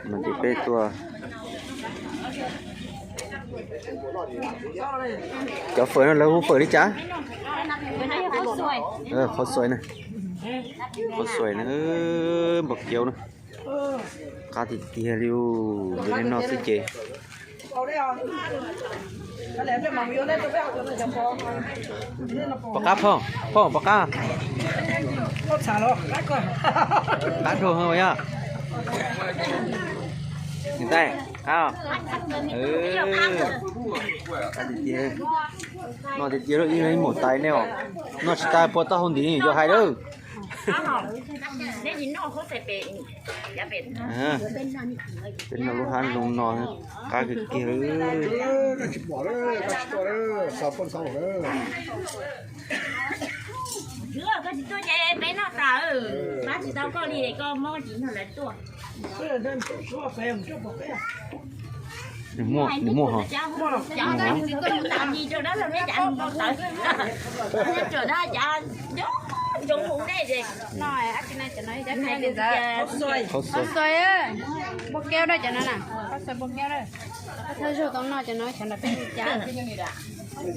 No ces peb tuaj. Cov fawm no lawv hu fawm li cas? Qhov xuaim na, qhov xuaim na, npau kiau na. Qab tiag tiag li, yog li no xwb ces. Pom qab phauj, phauj pom qab. Qab dhau yog. Niam tais, qab. No tiag tiag, ib leeg ib maum tais ne os. Noj tsis tas puas tau hau ntiv yuav hais lawm. Peb noj lub hab zoo no, qab kawg kiag li. Koj tsis tuaj ces peb noj tas, pab tsis tau koj li, koj muab tsis nrog lawv tuaj. Nws muaj, nws muaj hos. Qhov xuaim, qhov xuaim npua kiab dawb cov no na, qhov xuaim npua kiab dawb. Thawj zaug tau noj cov no xyov nram peb li cas.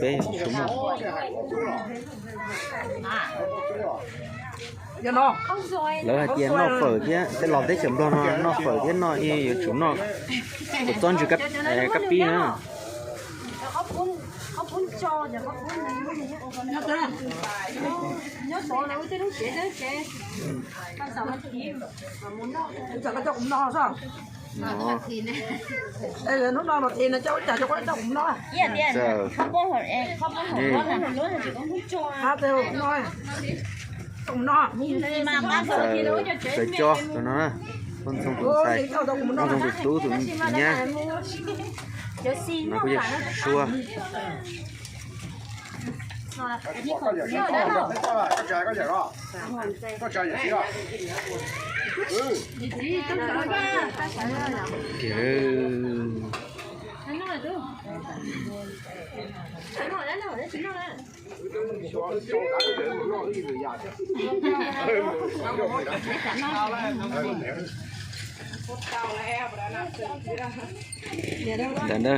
Peb tsuas muaj. Lawv hais tias noj fawm thiab, tej los teb chaws Nplog no noj fawm thiab noj ib yuav tsum noj tus txob ntsws kab pib na. Sawv cov tus no, Ntxhoo tus ntxhais, Ntxhoo tus tub, tus nyab, no kuj yog Suab. Ntawm na.